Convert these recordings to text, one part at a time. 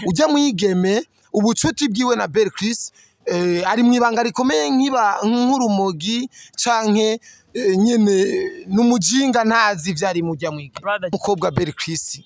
Ujya mwigeme ubucuti bwiwe na Bel Chris ari mwibanga rikomeye nkiba nk'urumogi canke nyene n'umujinga ntazi vyari mujya mwigeme. Brother. Umukobwa Bel Chris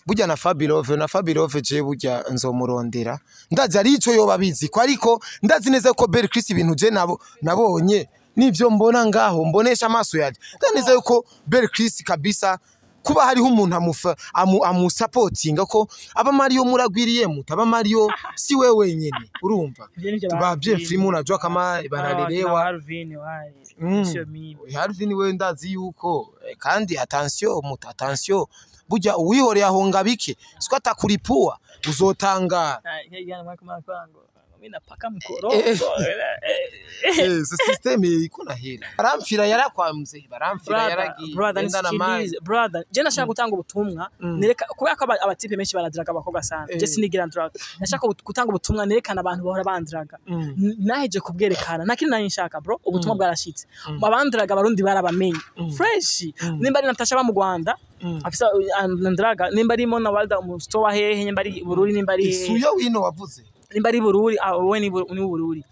burya na Fabilove na Fabilove je burya nzomurondera, ndazi ari ico yoba abizi ko, ariko ndazi neza ko Bel Chris ibintu je nabo nabonye nivyo mbona ngaho mbonesha amaso yaje, ndazi neza yuko Bel Chris kabisa kuba hariho umuntu amufa amusapotinga ko aba Mario muragwiriye mutaba Mario si we wenyene, urumva Ivyo nivyo tuba bien Alvin. free unajua kama banalelewa. Alvin wale. Sio mimi. Alvin we ndazi yuko kandi attention muta attention burya uwihoreye ahonga bike siko atakuripua uzotangara. Kijana mwako kwangu. Mimi napaka mkorogo. So system iko na hela baramfira yarakwamze baramfira Brother, yaragiye brother, enda na mayi. nisikilize brother, je nashaka gutanga ubutumwa nereka kubera ko abatipe benshi baradraga abakobwa sana, je sinigira ndraga, nashaka gutanga ubutumwa nerekana abantu bahora bandraga. Naheje kubwerekana nta kintu nari nshaka bro, ubutumwa bwarashitse, abandraga abarundi barabamenye fresh. Nimba ari Natasha ba mu Rwanda afisa ndraga, nimba ari Mona Walda umustowa hehe, nimba ari Bururi, nimba ari hehe, isuyo wino wavuze nimba ari Bururi, wowe ni ni Bururi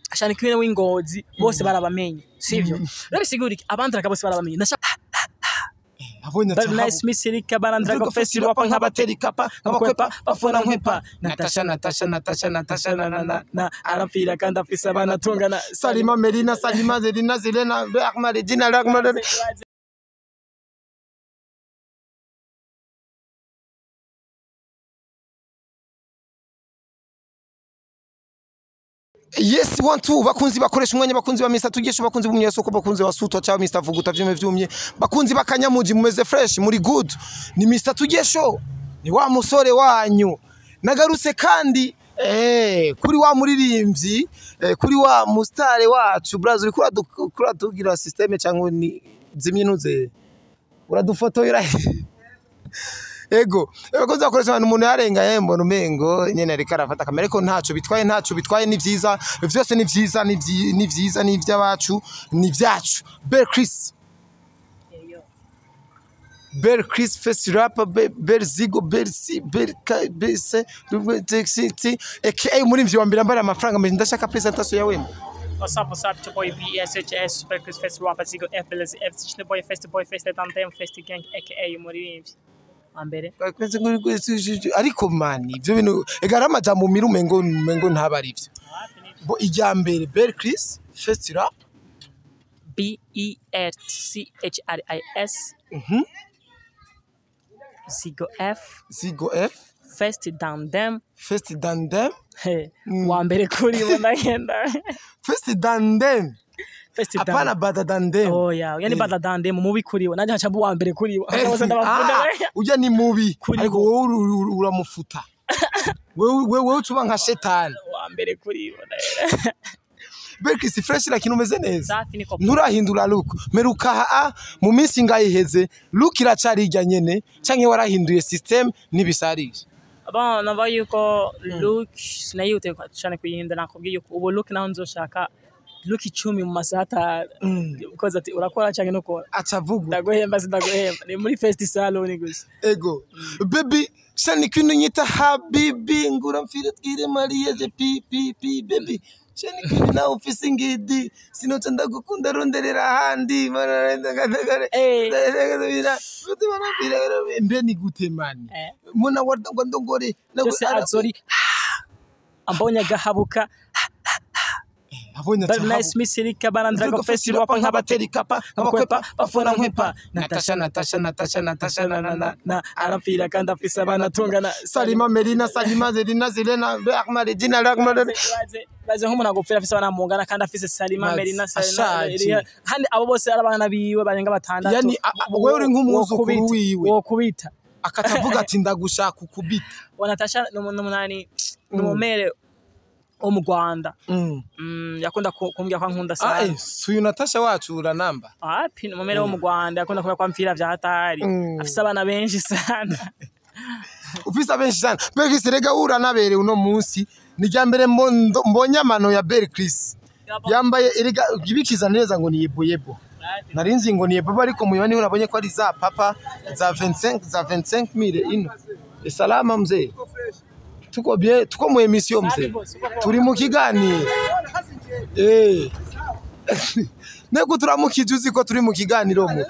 Ashani Queen w'Ingozi, bose barabamenye sivyo? Rero bisigura iki? Abandraga bose barabamenye, nashaka abonye Very nice Miss Erika barandraga festival wapa nkabateri kapa nkabakwepa bafuna nkwepa Natasha Natasha Natasha Natasha na na na na arapfira kandi afise abana tungana. Salima Melina Salima Zelina Zelena Ahmad Regina Ahmad. Yes, one two bakunzi bakoresha umwanya, bakunzi ba Mr Tugesho, bakunzi b'umunyasoko, bakunzi ba Sutwa cyangwa Mr Vuguta vyume vyumye, bakunzi bakanyamuji, mumeze fresh muri good. Ni Mr Tugesho, ni wa musore wanyu nagarutse kandi kuri wa muririmbyi, kuri wa mustare wacu brazo uri kuratugira systeme cyangwa ni zimyinuze uradufotoyera. Ego, abakozi bakoresha abantu umuntu yarengaye mbona umengo nyene ariko arafata kamera, ariko ntaco bitwaye, ntaco bitwaye, ni vyiza vyose, ni vyiza, ni vyiza, ni ivy'abacu, ni vyacu. Bel Chris, Bel Chris Face Rapper, Bel Zigo, Bel C, Bel K, Bel C, W T C T aka muri wa mbere ambara amafaranga menshi, ndashaka presentation yawe. What's up, what's up, your boy BSHS, Super Chris Fest Rapper, Zigo F, L, Z, F, C, Boy Fest, Boy Fest, Tandem Fest Gang, aka umuririmbyi wa mbere. Ariko mani ivyo bintu ega ari amajambo mira umengo ntaba ari ivyo. Bo ijya mbere Bel Chris Fest Rap B E R C H R I S Zigo F Zigo F Fest Tandem Fest Tandem wa mbere kuri bo ndagenda. Fest Tandem Fest apana bada tandem. Oh yeah, yani bada tandem mubi kuri bo nanje nca wa mbere kuri bo. Bose ndabakunda. Ujya ni mubi Kuri ariko bo. Wowe uramufuta wewe ucuba nka shetani. Wa mbere kuri bo. Bel Chris fresh lakini umeze neza. Safi niko. Nturahindura look meruka ha mu minsi ngayiheze look iracari irya nyene canke warahinduye system ntibisarisha? Bon, navuga yuko look sinayihutiye cyane kuyihindura, nakubwiye yuko ubu look naho nzoshaka look 10 mu masaha 5. Ukoze ati urakora canke ntukora. Acavuga Ndaguhemba sindaguhemba, ni muri Fest Salon gusa. Ego baby shani kwino nyita habibi ngura mfire twire mariye je pi pi pi baby shani kwino nawe ufise ingidi sinoca ndagukunda ronderera ahandi. Mbe ni gute mani muna ngo ndongore Byose azori ambonye agahabuka. Abonye Very nice Miss Erika barandraga festival wapa nkabateri kapa nkabakwepa bafuna nkwepa Natasha Natasha Natasha Natasha na na na na arapfira kandi afise abana tungana. Salima Melina Salima Zelina Zelena Ahmad Regina Ahmad. Baze nk'umuntu agupfira afise abana mungana kandi afise Salima Mazi, Melina Salima ashaje. Eliya kandi abo bose ari abana biwe barenga batandatu. Yani, wewe uri nk'umwuzukuru wiwe. Wokubita. Akatavuga ati ndagushaka ukubita. Wa Natasha n'umunani n'umumere wo mu Rwanda. Yakunda kumbwira ko ankunda sana. Suyu Natasha wacu uranamba. Wapi, n'umumere wo mu Rwanda yakunda kumbwira ko amfira vya hatari. Afise abana benshi sana. Ufise benshi sana. Bel Chris rega uranabereye uno munsi ni rya mbere mbonye amano ya Bel Chris yambaye erega ibikiza neza ngo ni yebo yebo. Narinzi ngo ni yebo ariko muyo niho nabonye ko ari za papa za 25 za 25 mille ino. Salama mzee. Tuko bien, tuko mu émission mzee. Turi mu kiganiro. Nego turamukije uzi ko turi mu kiganiro mu.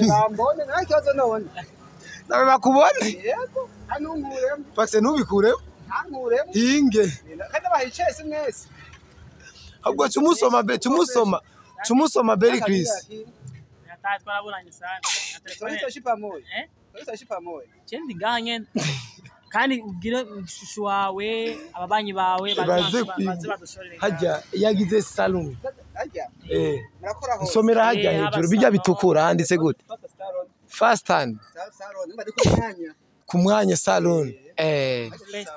Bambone nta kibazo none. Nawe bakubone. Yego, hanunkuremo. Paxe ntubikuremo. Ntankuremo. Hinge. Kandi bahicaye si mwese. Ahubwo tumusoma be tumusoma. Tumusoma Berry Chris. Yataye twaraburanye sana. Na telefone. Tutaishi pamoja. Eh? Tutaishi pamoja. Chendi ngaha nyene. Kandi ubwire shushu wawe, ababanyi bawe Baze baze badushorere. Hajya yagize salon. Hajya. Murakora hose. Nsomera hajya hejuru bijya bitukura handitse gute? Fast hand. Salon bari ku mwanya. Ku mwanya salon.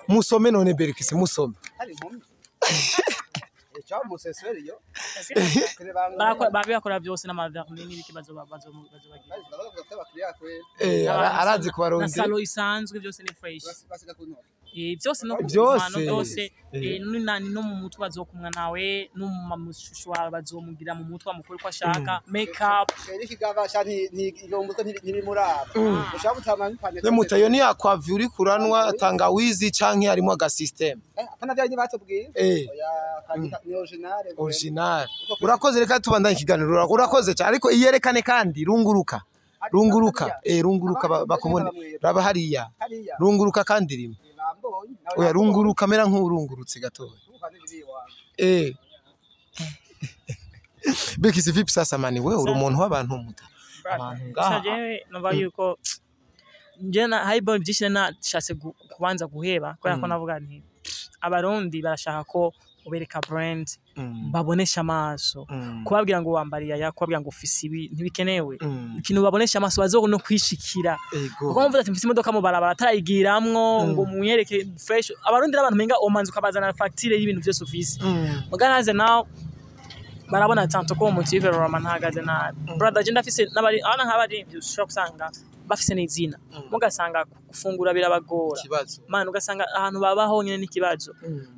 Musome none Berry Chris musome. Hari impumyi. Cyo museseri yo. Bakora byose n'amavernis n'ibiki bazo bagira. Arazi kubaronde. Na salo isanzwe byose ni fresh. Byose no byose no mu mutwe bazokumwa nawe no mu mushushu wawe bazomugira mu mutwe amukore ko ashaka make up. Ikigabasha nti ntibimuraba. Ushaka gutama mpane. Mutayo ni akwavi uri kuranwa tangawizi canke harimo aga system. Apana bya batubwiye. Oya kandi ni original. Original. Urakoze reka tubandanye ikiganiro. Urakoze cyane ariko iyerekane kandi runguruka. Runguruka runguruka bakubone raba hariya. Runguruka kandi rimwe. Oya runguruka mera nk'urungurutse gatoya. Beki vipi sasa mani wewe uri umuntu w'abantu muta. Abantu ngaha. Jewe numva yuko nje na highball byishine na shatse kubanza guheba kubera ko navuga nti abarundi barashaka ko ubereka brand babonesha amaso kubabwira ngo wambariya ya kubabwira ngo ufise ibi ntibikenewe ikintu babonesha amaso bazo no kwishikira kuko mvuze ati mfise imodoka mu barabara atarayigiramwo ngo munyereke fresh abarundi n'abantu menga omanzi ukabazana facture y'ibintu byose ufise muganaze nawe barabona tanto ko motive Roma ntagaze na brother je ndafise n'abari ana nk'abari ushobora kusanga bafise n'izina mugasanga gufungura birabagora man ugasanga ahantu babaho nyene n'ikibazo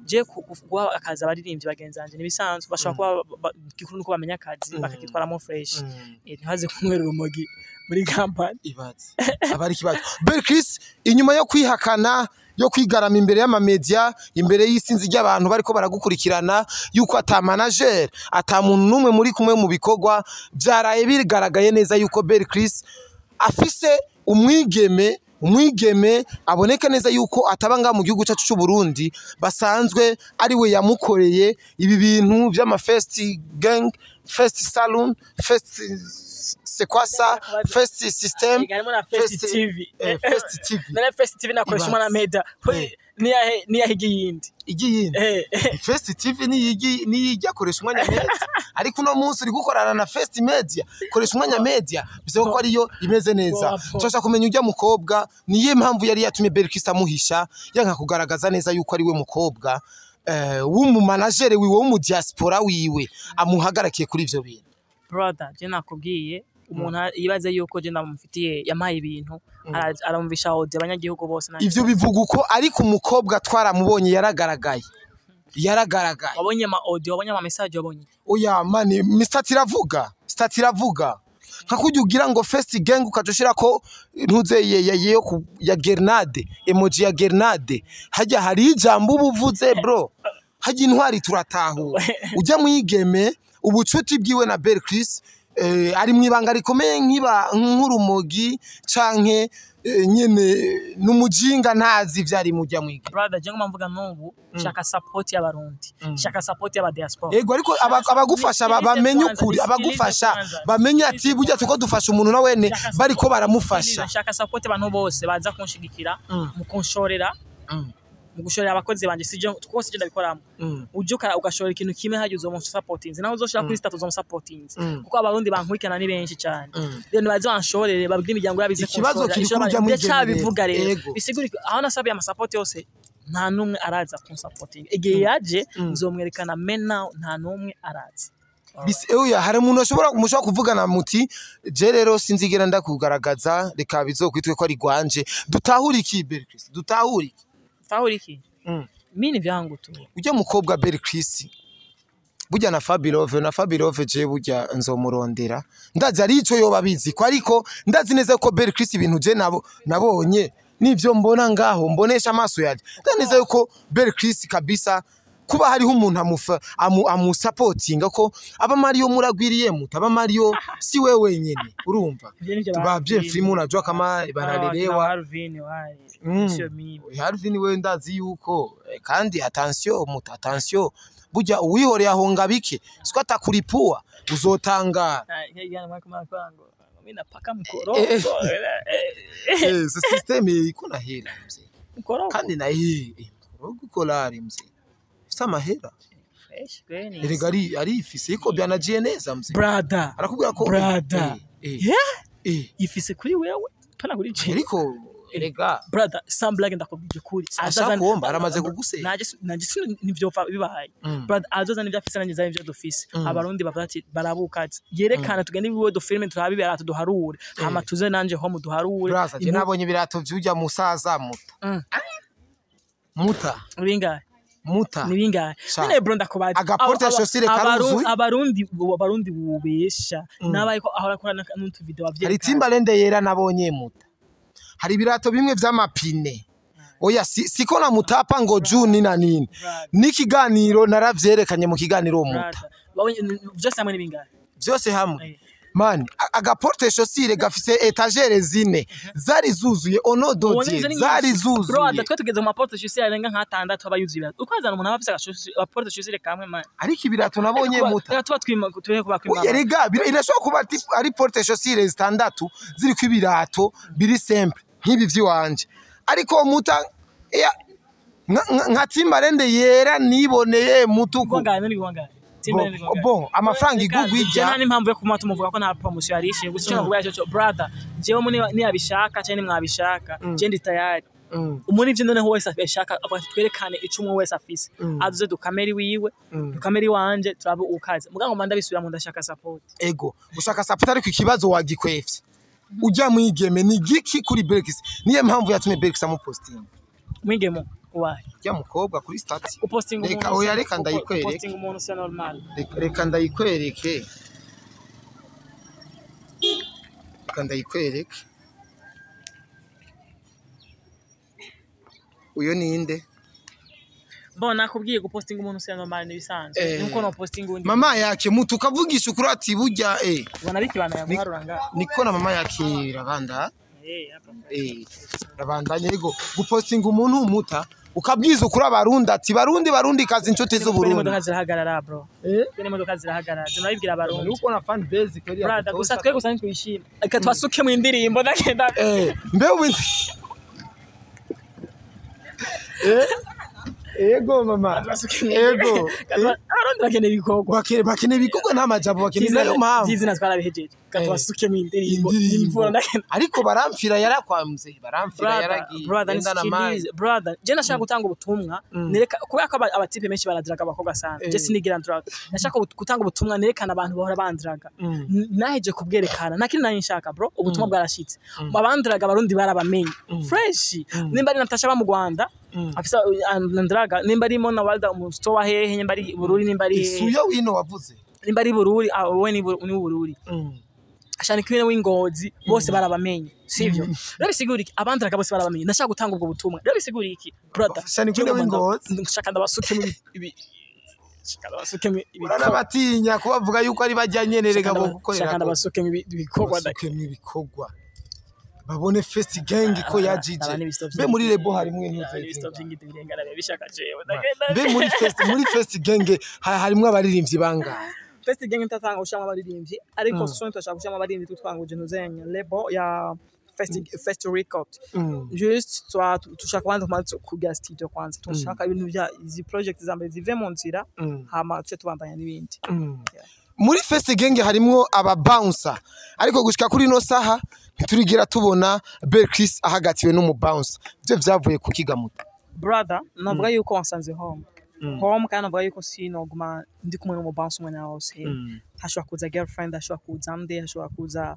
je guha akazi abaririmbyi bagenzi banje nibisanzwe bashobora kuba gikuru nuko bamenya akazi bakakitwaramo fresh ntibaze kunywera urumogi muri company ibaze abari kibazo Berry Chris inyuma yo kwihakana yo kwigarama imbere y'ama media imbere y'isinzi ry'abantu bariko baragukurikirana yuko ata manager ata muntu numwe muri kumwe mu bikorwa byaraye bigaragaye neza yuko Berry Chris afise umwigeme aboneka neza yuko atabanga mu gihugu cyacu cy'u Burundi basanzwe ari we yamukoreye ibi bintu by'ama fest gang fest saloon fest c'est quoi ça fest system fest TV fest TV nane fest TV nakoresha umwana media ni yahigi yindi fest TV ni yigi ni yijya koresha umwanya media ariko uno munsi uri gukorana na fest media koresha umwanya media bisaba ko ariyo imeze neza turashaka kumenya ujya mukobwa niye mpamvu yari yatumye Berry Chris amuhisha yanka kugaragaza neza yuko ari we mukobwa w'umu manager wiwe w'umu diaspora wiwe amuhagarakiye kuri ivyo bintu. Brother je nakubwiye umuntu yibaze yuko je ndamufitiye yamaye ibintu aramvisha audio abanyagihugu bose ivyo bivuga uko ariko umukobwa twaramubonye yaragaragaye wabonye ama audio wabonye ama message wabonye oya mani Mr tiravuga statiravuga nka kujya ugira ngo fest gang ukajoshira ko ntuze ya grenade emoji ya grenade hajya hari ijambo ubuvuze bro hajya intwari turatahura ujya mwigeme ubucuti bwiwe na Berry Chris ari mwibanga rikomeye nkiba nk'urumogi canke nyene numujinga ntazi vyari mujya mwiga brother je ngoma mvuga n'ubu shaka support y'abarundi shaka support y'aba diaspora yego ariko abagufasha bamenye ukuri abagufasha bamenye ati burya tuko dufasha umuntu na wene bariko baramufasha shaka support abantu bose baza kunshigikira mu kunshorera mu gushorera abakozi banje sije twose je ndabikoramo uje ugashorera ikintu kimwe haje uzo supportinze naho uzoshira kuri status uzo supportinze kuko abarundi bankurikirana ni benshi cyane rero nibaze banshorere babwire imiryango yabize ikibazo kiri kurya mu cyabivuga rero bisigura aho nasabiye ama support yose nta numwe araza kunsupport igihe yaje nzomwerekana mena nta numwe araza Oya hari umuntu ashobora mushobora kuvugana muti je rero sinzigera ndakugaragaza reka bizokwitwe ko ari gwanje dutahura iki Berry Chris dutahura iki Tahuri iki? Mimi vyangu tu. Ujya mukobwa Berry Chris burya na Fabilove je burya nzomurondera ndazi ari ico yoba bizi ko ariko ndazi neza ko Berry Chris ibintu je nabo nabonye Nivyo mbona ngaho mbonesha amaso yaje, neza yuko Bel Chris kabisa kuba hariho umuntu amusapotinga ko aba Mario muragwiriye muta, aba Mario si we wenyene, urumva tuba bien free, unajua kama banalelewa. Alvin wale sio mimi. Alvin we ndazi yuko kandi attention muta, attention burya uwihoreye ahonga bike siko atakuripua uzotanga. Mimi napaka mkorogo. So system iko na hela mzee. Mkorogo. Kandi na hii mkorogo kolari mzee. Ufite amahera. Fresh gani. Erega ari ifise iko byanagiye neza mzee. Brother. Arakubwira ko brother. Ifise kuri wewe pana kuri je. Ariko erega brother some black ndakubwije kuri. Azazana kuomba aramaze kugusera. Naje nivyo bibaye. Brother azozana ivyo afise nanje zanye ivyo dufise. Abarundi bavuga ati barabukaze. Yerekana tugende biwe do film turabe ibirato duharure. Hama tuze nanje ho mu duharure. Brother je nabonye ibirato vyujya musaza muta. Muta. Bingahe? Muta. Ni bingahe? Nene bro ndakubaza. Agaporte chaussure karuzuye. Abarundi bubesha. Nabaye ko ahora akora n'utu video bavyerekana. Hari Timberland yera nabonye muta. Hari ibirato bimwe vy'amapine. Oya siko na mutapa ngo juni na nini. N'ikiganiro naravyerekanye mu kiganiro muta. Byose hamwe n'ibingahe? Byose hamwe. Man, agaporte chaussure gafise etagere zine zari zuzuye ono dodie zari zuzuye. Bro, twe tugeze mu maporte chaussure arenga nka 6 aba yuzuye. Ukwazana umuntu aba afise agaporte chaussure kamwe man. Ariko ibirato nabonye muta. Tuba twima tuwe kuba kwima. Oya rega irashobora kuba ari porte chaussure zitandatu ziri ku ibirato biri simple nk'ibi vyiwanje. Ariko muta nka Timberland yera niboneye mutuku. Bon, amafaranga igugwa ijya. Nta n'impamvu yo kuma tumuvuga ko nta promotion yarishe. Gusa icyo navuga cyo brother, jewe muri niyabishaka cyane mwabishaka, je ndi tayari. Muri ivyo noneho wese abishaka twerekane ico umwe wese afise. Aduze dukameri wiwe, dukameri wanje turabe ukaze. Mugango manda bisubira mu ndashaka support. Ego, ushaka support ariko ikibazo wagikwefye. Ujya mwigeme ni giki kuri Belkis? Niye mpamvu yatumye Belkis amupostinga. Mwigemo wapi? Ujya mukobwa kuri status. Upostinga umuntu. Reka oya reka ndayikwereke. Upostinga umuntu c'est normal. Reka ndayikwereke. Reka ndayikwereke. Uyo ninde? Bon nakubwiye gupostinga umuntu c'est normal nibisanzwe. Nuko no postinga undi. Mama yake mutu kavugisha ukuri ati burya Ubona bikibana yaguharuranga. Niko na mama yake irabanda. Rabandanye ego gupostinga umuntu umuta ukabwiza ukuri abarundi ati barundi kazi inshuti z'Uburundi. Imodoka zirahagarara bro. Imodoka zirahagarara. Zinabibwira abarundi. Nuko na fan base kweri ya. Brother gusa twe gusa ntitwishima. Reka twasuke mu indirimbo ndagenda. Mbe ubu Ego mama. Ego. Abarundi bakeneye ibikorwa. Bakeneye ibikorwa nta majambo bakeneye nayo mpamvu. Izina twarabihejeje. Katwasuke mu indirimbo. Imvura ndagenda. Ariko baramfira yarakwamze, baramfira yaragiye. Brother, je nashaka gutanga ubutumwa nereka kubera ko abatipe menshi baradraga abakobwa sana. Je sinigira ndraga. Nashaka gutanga ubutumwa nerekana abantu bahora bandraga. Naheje kubwerekana. Nta kintu nari nshaka bro, ubutumwa bwarashitse. Abandraga abarundi barabamenye. Fresh. Nimba ari Natasha ba mu Rwanda, afisa andraga nimba ari Mona Walda umusto wa hehe nimba ari Bururi nimba ari Isuyo wino wavuze nimba ari Bururi wowe ni Bururi Ashani kwine w'ingozi bose barabamenye sivyo rero bisigura iki abandraga bose barabamenye ndashaka gutanga ubwo butumwa rero bisigura iki brother Ashani kwine w'ingozi ndashaka ndabasuke mu ibi shaka ndabasuke mu ibi barabatinya kubavuga yuko ari bajyanye nerega bo gukorera shaka ndabasuke mu ibikorwa ibikorwa babone Fest Gang ko yajije be muri lebo harimwe intuze be muri Fest Gang harimwe abaririmbyi bangahe Fest Gang ntatanga ushama abaririmbyi ariko soon twashaka ushama abaririmbyi tutwanguje ntuzenya lebo ya Fest Record just tushaka kwanza kumanza kuga studio kwanza tushaka ibintu bya izi project zambe zive mu nzira hama tuce tubandanya n'ibindi. Muri Fest Gang harimwo aba bouncer ariko gushika kuri no saha ntiturigira tubona Bel Chris ahagatiwe n'umu bouncer. Ivyo vyavuye kukigamuta brother navuga yuko wansanze home kandi navuga yuko sinoguma ndi kumwe n'umu bouncer umwe na wose. Hashobora kuza girlfriend, hashobora kuza mde, hashobora kuza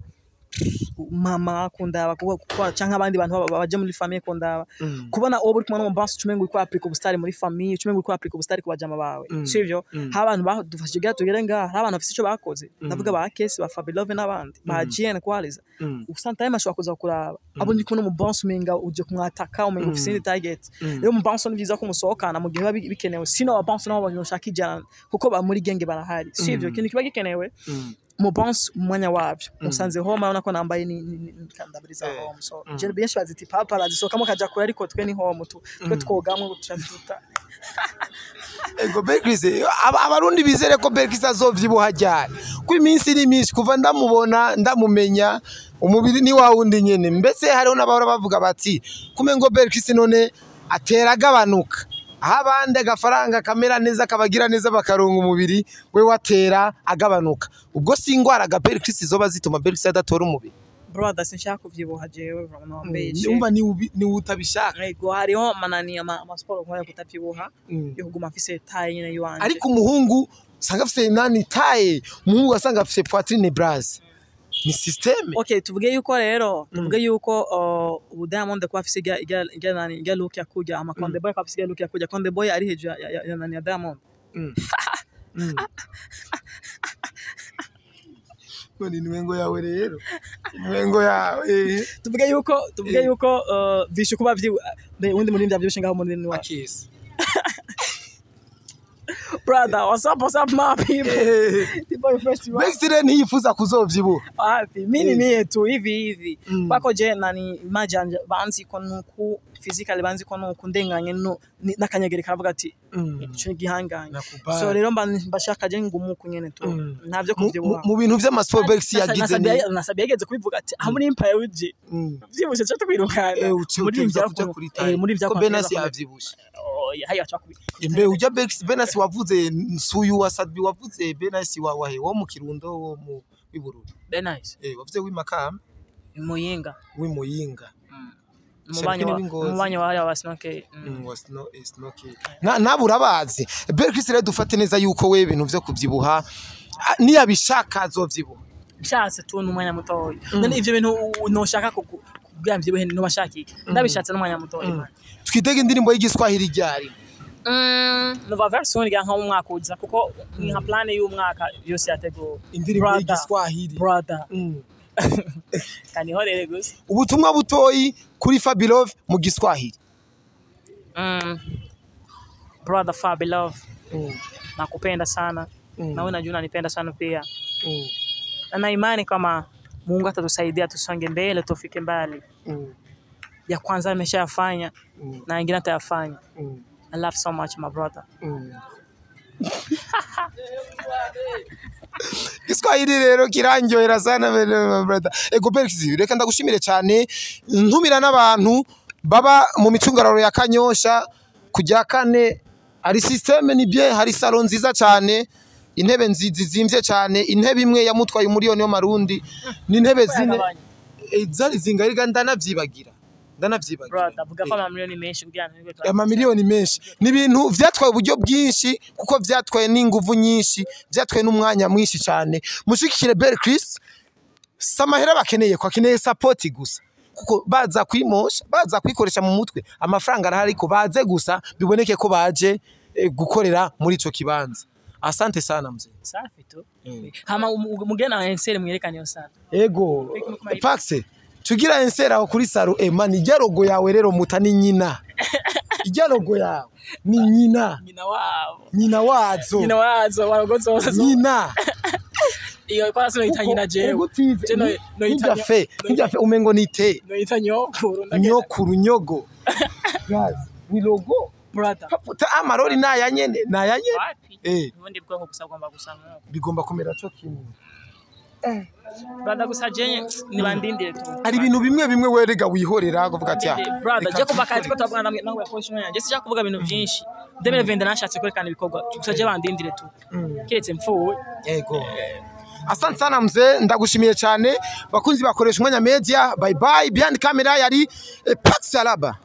Mama kundaba kuba canke abandi bantu baje muri famille kundaba, kubona uwo uri kumwe n'umubansi ucumengo uriko applique ubustari muri famille, ucumengo uriko applique ubustari ku bajama bawe, sivyo? Hari abantu badufashije kugira tugere ngaha, hari abantu bafise ico bakoze, ndavuga ba Kesi, ba Fabilove n'abandi ba GN Kwaliza. Usanga ashobora kuza kuraba abo ndi kumwe n'umubansi, umenga uje kumwataka, umenga ufise indi target. Rero umubansi ni vyiza ko musohokana mu gihe biba bikenewe, sino ababansi nabo bashaka ijana kuko ba muri genge barahari, sivyo? Ikintu kiba gikenewe mu bounce umwanya wabyo musanze home, urabona ko nambaye ni kandabiriza home, so je benshi baziti papa arazisohokamo akaja kure, ariko twe ni home tu, twe twogamwe tuca. Ego Berkris, abarundi bizere ko Berkris azovyibuha ryari? Ko iminsi ni myinshi kuva ndamubona ndamumenya, umubiri ni wa wundi nyene. Mbese hariho n'abahora bavuga bati kume ngo Berkris none atera agabanuka, aho abandi agafaranga kamera neza kabagira neza bakaronga umubiri, we watera agabanuka. Ubwo si ingwara ga Berkris zoba zituma Berkris adatora umubiri? Brother, sinshaka kuvyibuha jewe, nambeshe. Umva ni utabishaka. Ego, hariho manani ama sport nkora kutavyibuha, yo kuguma mfise taille nyene yiwanje. Ariko umuhungu usanga afise nani taille, umuhungu asanga afise poitrine brasse, ni système. Okay, tuvuge yuko rero, tuvuge yuko ubu Diamond kuba afise irya nani, irya look ya kurya ama Konde Boy, kuba afise irya look ya kurya Konde Boy ari hejuru ya nani, ya Diamond. None intwengo yawe rero, intwengo yawe. Tuvuge yuko vishu kuba vyi undi murindi avyibushe ngaho munini wa Akisi. Brother, what's up, what's up, my people? The boy festival. Bex rero ntiyifuza kuzovyibuha. Wapi, mimi ni tu hivi hivi kwako. Je nani image yanje banzi ko nuku physically, banzi ko nuku ndenganye no n'akanyegere karavuga ati ico ni gihanganye. Nakubali. So rero mba mbashaka je ngumuku nyene tu, ntavyo kuvyibuha. Mu bintu vy'amasiporo Bex yagize ni Nasabye yageze kubivuga ati aho muri Empire uje vyibushe cyo twirukana. Uce Muri utegerezwa vya kuja kuri taille. Muri vya Ko Benasi yavyibushe. Oh, haya cha kubi. Mbe ujya Bex Benasi wavuze nsuyu wa Sadbi, wavuze Benasi wa wahe, wo mu Kirundo, wo mu w'ibururi? Benasi. Wavuze w'imakamba. Muyinga. W'imuyinga. Umubanyi wa W'Ingozi. Umubanyi wa hariya wa Snoke. Wa snow snoke na nabo urabazi. Berkris rero dufate neza yuko we ibintu vyo kuvyibuha niyabishaka azovyibuha. Nshatse tu n'umwanya mutoya. None ivyo bintu noshaka kugira mvyibuhe ntubashaka iki? Ndabishatse n'umwanya mutoya, man. Twitege indirimbo y'igiswahili ryari? Nova very soon, ngira nko mu mwaka uza, kuko ni nka plan y'umwaka yose yateguwe. Indirimbo Brother. y'igiswahili. Brother, kanihorere gusa. Ubutumwa butoyi kuri Fabilove mu giswahili. Brother Fabi Love, nakupenda sana, na wewe najua unanipenda sana pia, na na imani kama Mungu atatusaidia tusonge mbele tufike mbali. Ya kwanza ameshayafanya na ingine atayafanya. I love so much my brother. Giswahili rero kirandyohera sana bene, my brother. Ego Berkis, reka ndagushimire cyane, ntumira n'abantu baba mu micungararo ya Kanyosha kujya kane, hari système ni bien, hari salon nziza cyane, intebe nziza zimvye cyane, intebe imwe yamutwaye umuriyoni w'amarundi, ni intebe zine. Zari zingariga, ndanavyibagira ndanavyibagira. Brother, vuga ko amamiliyoni menshi kugira ngo nibwo Amamiliyoni menshi. Ni ibintu vyatwaye uburyo bwinshi, kuko vyatwaye n'inguvu nyinshi, vyatwaye n'umwanya mwinshi cyane. Mushigikire Bel Chris, si amahera bakeneye, ko akeneye support gusa, kuko baza kwimosha, baza kwikoresha mu mutwe, amafaranga arahari, ariko baze gusa biboneke ko baje gukorera muri ico kibanza. Asante sana mzee. Safi tu. Hama mugena ensere mwerekane yo sana. Ego Paxe, tugira ensera aho kuri salon. Man, ijya logo yawe rero muta ni nyina, ijya logo yawe ni nyina. Nyina wabo. Nyina wazo. Nyina wazo warogozo. Nyina. Iyo kwa sino ita nyina jewe. Ugutize. Je no ita Ntijya fe, ntijya fe, umengo ni te. No ita nyokuru. Nyokuru, nyogo. Guys, ni logo. Brother. Ta amarori naya nyene, naya nyene. Wapi? Ubundi bwoko gusa ugomba gusa nkuko. Bigomba kumera cyo kimwe. Brother, gusa jenye nibandindire tu. Hari ibintu bimwe bimwe werega wihorera kuvuga ati ah, Brother, reka je kuva kare ko tavugana namwe nawe yakoresha umwanya. Je sijya kuvuga ibintu byinshi. 2020 nashatse kwerekana ibikorwa. Gusa je bandindire tu. Kiretse mfuwe. Ego. Asante sana mzee, ndagushimiye cyane. Bakunzi bakoresha umwanya media, bye bye. Behind camera yari Pax Alaba.